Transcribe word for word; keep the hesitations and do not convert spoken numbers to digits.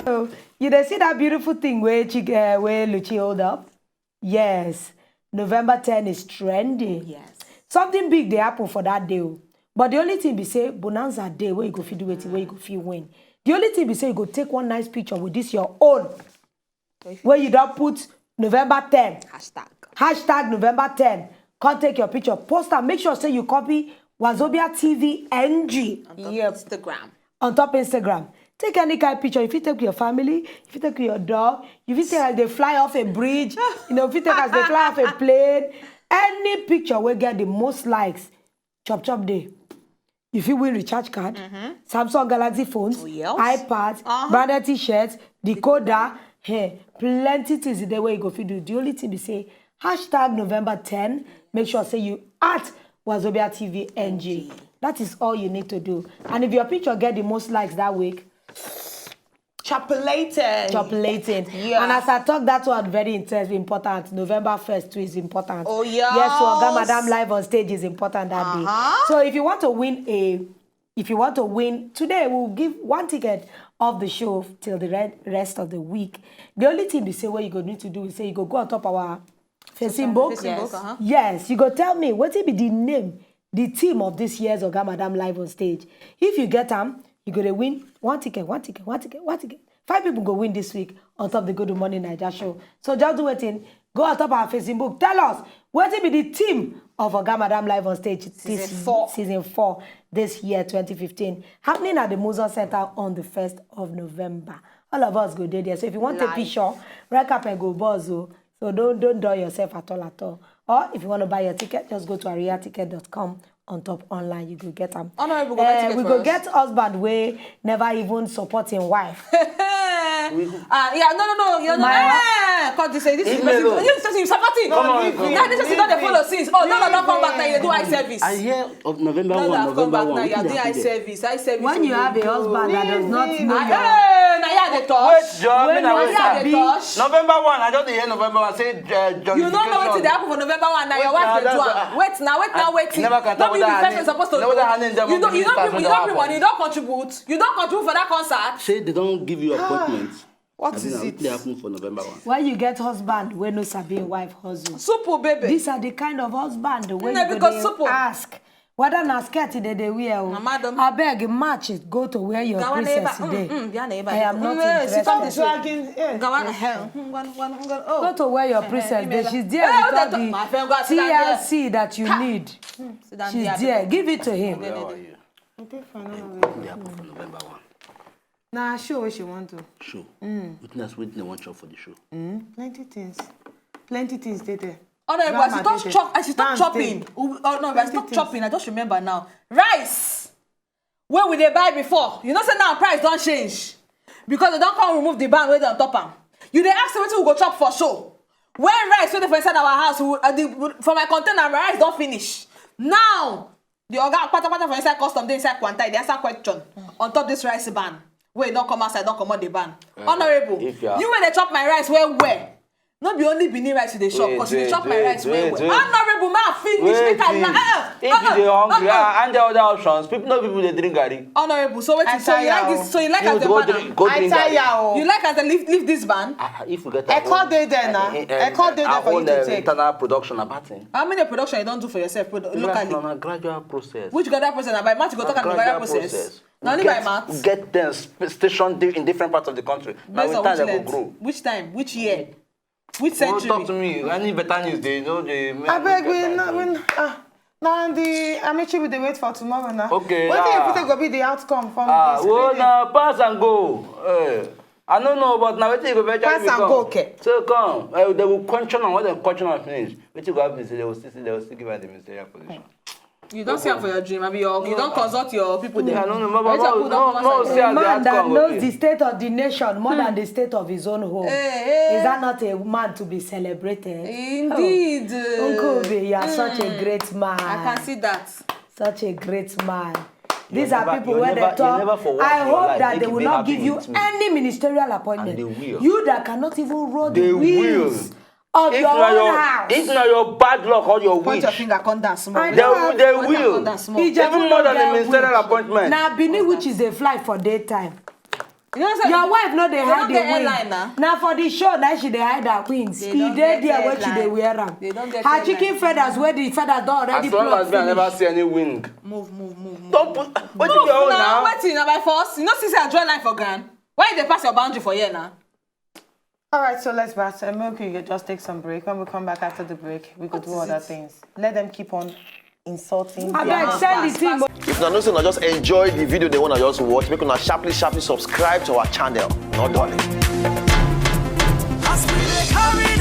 You dey see that beautiful thing wey Chike, uh, wey Luchi hold up? Yes, November ten is trending. Yes. Something big dey happen for that day o. But the only thing be say bonanza day wey you go fit do wetin wey you go fit win. The only thing be say you go take one nice picture with this your own wey you don put November ten. Hashtag. Hashtag November ten. Come take your picture, post am, make sure say you copy Wazobia T V N G. Yep. Instagram. On top Instagram. Take any kind picture. You fit take with your family, you fit take with your dog, you fit take as they fly off a bridge, you know, you fit take as they fly off a plane. Any picture wey get the most likes, chop chop day. You fit win recharge card, Samsung Galaxy phones, Oh, yes. iPads, Uh-huh. branded t-shirts, decoder, hair, plenty things dey wey you go fit do. The only thing be say hashtag November ten. Make sure say you at Wazobia T V N G. That is all you need to do. And if your picture get the most likes that week, Chapulated. Chapulated. Yeah. And as I talk that one very interesting, important. November first too is important. Oh, yes. Yes, so Oga Madam live on stage is important that day. Uh-huh. So if you want to win a if you want to win today, we'll give one ticket of the show till the re- rest of the week. The only thing we say what you go need to do is say you go go on top our Facebook. Facebook, uh-huh. Yes, you go tell me what will be the name, the theme of this year's Oga Madam live on stage. If you get them, you go to win one ticket, one ticket, one ticket, one ticket. Five people go win this week on top of the Good Morning Naija show. So just do waiting. Go on top our Facebook. Tell us what will be the theme of Oga Madam live on stage this Season four. Season four this year, twenty fifteen. Happening at the Museum Center on the first of November. All of us go there. So if you want a Live. Picture, red carpet go buzz. Oh. So don't don't dull yourself at all at all. Or if you want to buy your ticket, just go to aria ticket dot com on top online. You go get them. Honorable go buy ticket We for go us. Get husband wey never even support him wife. Ah, yeah, no, no, no, you know, My- eh, come this, this is Leave me alone. this is supporting. Come on, come Now this is not the follow since. Oh, no, no, no, come back now. You dey do eye service. I hear of November No, one, no, come November back one. now. You Wetin do dey eye happen there? Service. Eye service. When you have a husband that does not know Ah, eh, now you dey touch. Wait, Joe, When me na you wait. Now you dey sabi- touch. November one, I just dey hear November one. Say uh, John You don't know wetin dey happen for November one. Now your Wait, wife now dey do that's- am. Wait now, wait now, wait. You never can No tell be whether the her person name- supposed to know whether her name You don't, you don't, Diamond you don't bring Minister money. You don't contribute. You don't contribute for that concert. Say they don't give you appointment. What I is think it? Wetin dey happen for November one? When you get husband wey no sabi him wife hustle. Super baby. These are the kind of husband wey Nna you go because dey super. Ask whether na skirt they dey wear o. Na madam. Abeg match it go to where your Gawa na princess eba. dey. Mm, mm, bia na eba. I am not Mm, eh, she interested. come Dragging. Eh. Gawa na hell. Mm, one, one, one, oh. Go to where your princess dey. She's there Eh, with all the the my friend go and sit down there. T L C that you need. Sit down She's there. There. Give it to him. Where are you? I dey fine, no worry. Wetin dey happen for November one? Na show wey she wan do. Show. Wetin else? Wetin dem wan chop for the show? Plenty things. Plenty things dey there. Oh no, but as you Grandma stop dey chop, there. as you stop Dance chopping. dey. Oh no, but as you stop Plenty chopping, I just remember now. Rice. Wey we dey buy before, you know say now price don change because they don come remove the ban wey dey on top am. You dey ask me wetin we go chop for show when rice wey dey for inside our house we, uh, the, for my container, my rice don finish. Now the oga patapata for inside custom dey inside Quanta, e dey answer question on top this rice ban wey don come outside, don comot the ban. Honourable, if you are- you wey dey chop my rice well well, no be only Benin rice you dey chop, Wait, because you dey wait, chop my wait, rice well wait, well. wait. Honourable, ma finish, Wait, make I if, la- ah, ah, if ah, you dey ah, hungry, ah. ah, and the other options, people no people dey drink garri. Honourable, so wetin? So you like this? So you like You as the go madam? drink, go I drink tire garri. o. You like as the leave leave this ban? Ah, if we get Ẹ̀kọ́ dey there na. Ẹ̀kọ́ dey there for you to take. Internal production na bad thing. How many production you don do for yourself produ- locally? Na gradual process. Which gradual process? Na by mouth you go talk am, the gradual process. Na only by Get- mouth. Get them sp- stationed di- in different parts of the country. Na Based with on time which dem go length? Grow. Which time? Which year? Which Don't century? Talk to me. Any better news dey no dey. Abeg, we na we na- ah na the Amici we dey wait for tomorrow now. Okay, Wetin ah. you fit go be the outcome from Ah, this? well, Really? Na pass and go. Eh, I no know, but na wetin you go eventually Pass and become. Go, okay. So come, eh, they will question am when they question am finish. Wetin go happen is say they will still say they will still give am the ministerial position. You don see am for your dream, abi your, you don consult your people Yeah, dem? no, no, no, Wetin no, people don no, come no, outside? see as the Man that outcome go knows be. The state of the nation more than the state of his own home. Eh, eh. Is that not a man to be celebrated? Indeed. Oh, Uncle Obi, you are such a great man. I can see that. Such a great man. These are never- people you where never- they talk. You never for once I in your hope life that make they it will be not happen Give you with me. Any ministerial appointment. And they will. You that cannot even roll the They wheels Will. Of If your na own your house. If na your bad luck or your Point wish, your finger, come down small. I they know. will. They Point your will. finger down small. He just Even no more than get a ministerial wish. Appointment. Na Benin which is a fly for daytime. You know say Your wife no dey They hide don't the get wings. Airline na. Na for the show na she dey hide her wings. They E don't dey get there wey she dey airline. Wear am. They don't get Her airline. Chicken feathers wey the feathers don already As long pluck as me, I never finish. See any wing. Move, move, move, move. Don't put. What you your own Now, now? Wetin na by force? You know, since I draw line for ground. Why you dey pass your boundary for here now? All right, so let's pass. And make we just take some break. When we come back after the break, we go do other things. Let them keep on insulting. Abeg, send the thing. If una know say una just enjoy the video they wanna just watch, make una sharply sharply subscribe to our channel. No darling. As we dey carry